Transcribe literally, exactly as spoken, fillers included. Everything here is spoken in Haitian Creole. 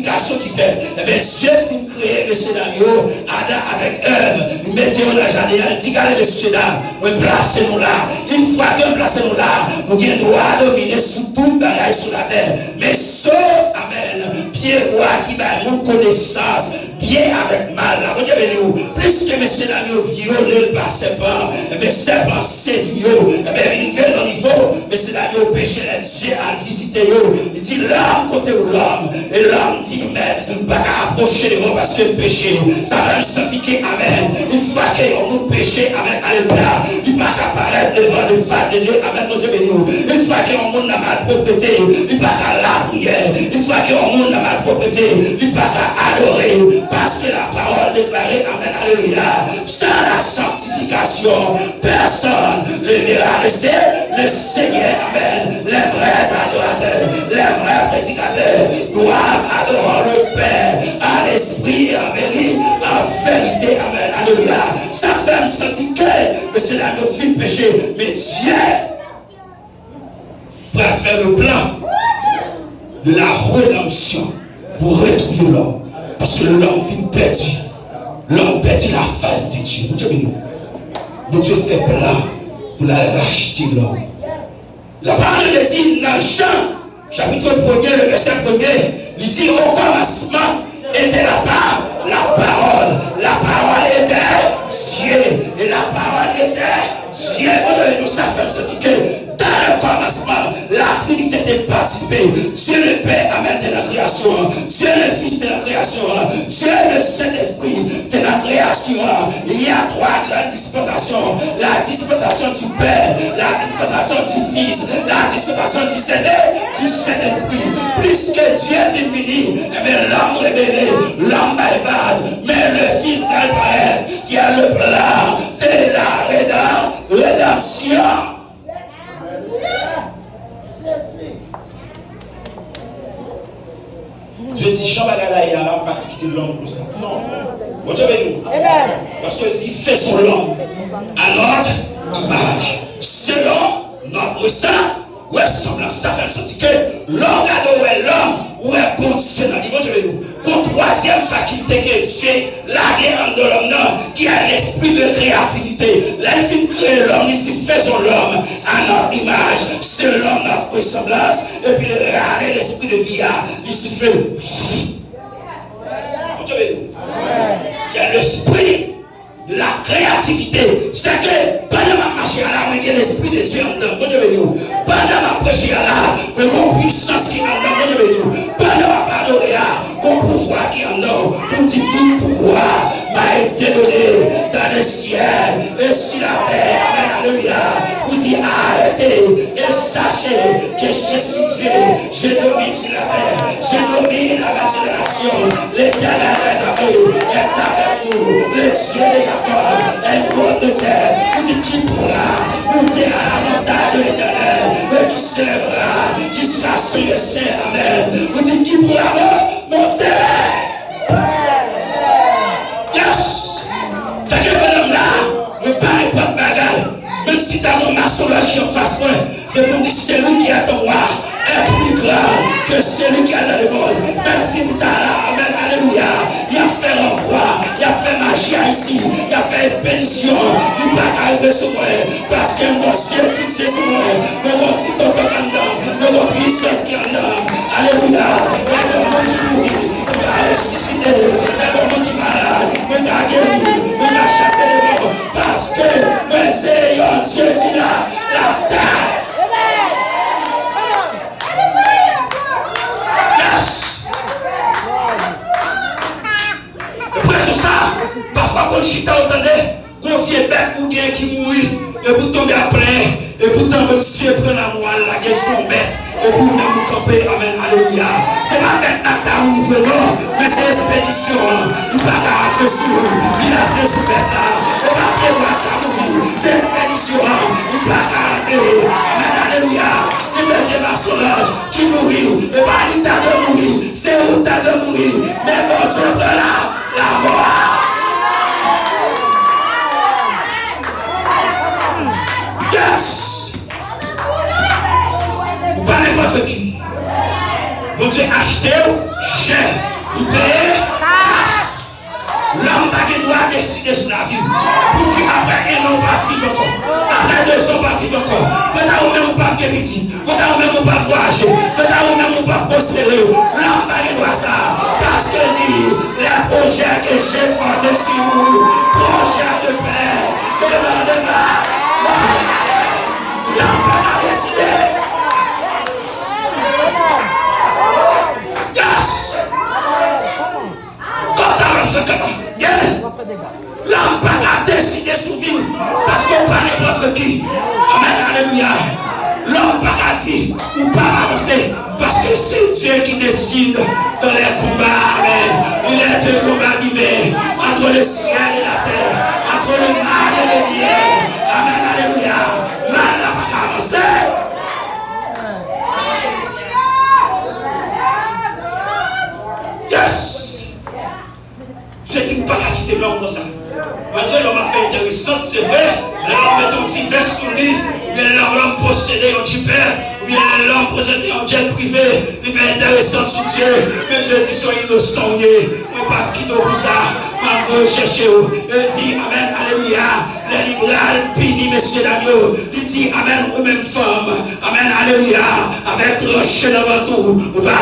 Gason ki fè. Ebyen, Dye fin kreye mesye dam yo, Adan avèk Èv, li mete yo nan jaden an, li di, gade mesye dam, mwen plase nou la. Yon fwa ke m plase nou la, nou gen dwa domine sou tout bagay sou latè. Men sof, amèn, pyebwa ki bay moun konesans byen avèk mal la. Bondye beni w. Plis ke mesye dam yo vyole l pa sèpan, ebyen, sèpan sedwi yo. Ebyen, rive nan nivo, mesye dam yo peche lè Dye al vizite yo. Li di, lòm, kote w, lòm? E lòm di, mèt, m pa ka apwoche devan w paske m peche. Sa fè m santi ke, amèn, yon fwa ke yon moun peche, amèn, alelouya, li pa ka parèt devan de fas de Dye, amèn, Bondye beni w. Yon fwa ke yon moun nan malpwoprete, li pa ka lapriyè. Yon fwa ke yon moun nan malpwoprete, li pa ka adore. Paske la pawòl deklare, amèn, alelouya, sans la sanctification, personne ne verra le, le Seigneur. Amen. Les vrais adorateurs, les vrais prédicateurs doivent adorer le Père en esprit et en vérité, en vérité. Amen. Alelouya. Sa fè m santi ke mesye dam yo fin peche, men Dye pral fè le plan de la rédemption pou retwouve lòm. Paske lòm fin pèdi. Lòm pèdi la fas de Dye. Bondye beni w. Bondye fè plan pou l al rachte lòm. Lapawòl de Dye di nan Jan, chapit premye, le vèsè premye, li di, au commencement était la pa-, la parole. La parole était Dieu. Et la parole était Dieu. Bondye beni w, sa fè m santi ke dans le commencement, la Trinité te patisipe. Dye le Pè, amèn, te nan kreyasyon an. Dye le Fis te nan kreyasyon an. Dye le Sentespri te nan kreyasyon an. Il y a trois grandes dispensations. La dispensation du Père, la dispensation du Fils, la dispensation du Saint-, du Saint-Esprit. Plis ke Dye fin vini, ebyen, lòm rebele, lòm bay vag, men le Fis pral parèt, ki a le plan de la reda-, redanmsyon. Dye di, jan bagay la ye a la, m pa ka kite lòm konsa. Non. Bondye beni w. Paske l di, faisons l'homme à notre image, selon notre sa-, ressemblance. Sa fè m santi ke lè w gade, w wè lòm, ou wè Bondye nan li. Bondye beni w. Gon twazyèm fakilte ke Dye lage anndan lòm nan, ki a lespri de kreyativite. Lè l fin kreye lòm, li di, faisons l'homme à notre image, selon notre ressemblance. Epi l rale lespri de vi a, li soufle. Bondye beni w. Ki a lespri de la kreyativite. Sèke pandan m ap mache a la, mwen gen lespri de Dye anndan m. Bondye beni w. Pandan m ap preche a la, mwen gen yon pwisans ki anndan m. Bondye beni w. Pandan m ap adore a, gon pouvwa ki anndan w pou di tout pouvoir m'a été donné dans le ciel et sur la terre. Amèn, alelouya. Pou di arete e sache ke je suis Dieu, je domine sur la terre, je domine, amèn, sur les nations. L'Éternel des armées est avec nous, le Dieu de Jacob est notre terre. Pou di qui pourra monter à la montagne de l'Éternel et qui s'élèvera jusqu'à son lieu saint. Amèn. Pou di qui pourra monter. Yes! Sa ke pandan m la, mwen pa nenpòt bagay. Menm si ta gen yon masonlòj ki anfas mwen, se pou m di celui qui est en moi est plus grand que celui qui est dans le monde. Menm si m ta la, amèn, alelouya, y ap fè ranvwa, y ap fè maji Ayiti, y ap fè espedisyon, li pa ka rive sou mwen. Paske m gon sye k fikse sou mwen. Mwen gon ti tonton k anndan m. Mwen gon pwisans ki anndan m. Alelouya. Mwen gon moun ki mouri. Mwen ka resisite. Mwen gon moun ki malad. Mwen ka geri. Mwen ka chase demon. Paske mwen se yon Dye si la, latè. Yes. Ou prè sou sa, pafwa konn chita ou tande, gon vye bèt ou gen ki mouri, epi w tonbe ap plenyen, epi w tann Bondye pran lanmò a l lage l sou yon bèt, epi ou menm ou kanpe, amèn, alelouya. Se pa bèt la k ta mouri vre non, men se espedisyon an, li pa ka antre sou ou, li antre sou bèt la. E pa pyebwa k ta mouri, se espedisyon an, li pa ka antre, amèn, alelouya. Li bèt vye masonlòj. Ki mouri, e pa li ta dwe mouri, se ou ta dwe mouri, men Bondye pran la, lanmò a. Yes! Ou pa nenpòt ki. Bondye achte w chè. sou lavi w. Pou di, apre en an, ou p ap viv ankò. Apre de zan, ou p ap viv ankò. Kanta ou menm, ou p ap gen pitit. Kanta ou menm, ou p ap vwayaje. Kanta ou menm, ou p ap pwospere. Lòm pa gen dwa sa. Paske li di, les projets que j'ai formés sur vous, projets de paix et non de mal. Non, lòm pa ka deside. Yes! Kòm ta pase kòman? Yeah! Lòm pa ka deside sou vi w, paske w pa nenpòt ki. Amèn, alelouya. Lòm pa ka di ou p ap avanse, paske se Dye ki deside dans les combats. Amèn. Il est un combat divin entre le ciel et la terre, entre le mal et le bien. Amèn, alelouya. Mal la pa ka avanse. Yes! Dye di, m pa ka kite lòm konsa. Malgre lòm ap fè enteresan, se vre, lè lòm mete yon ti vès sou li, oubyen lè lòm posede yon djipè, oubyen lè lòm posede yon djèt prive, li fè enteresan sou Dye, men Dye di, se yon inosan w ye, mwen p ap kite w pou sa, m ap voye chèche w. E di, amèn, alelouya, lè li pral pini mesye dam yo, li di, amèn, ou menm fanm, amèn, alelouya, avèk tranche nan vant ou, ou va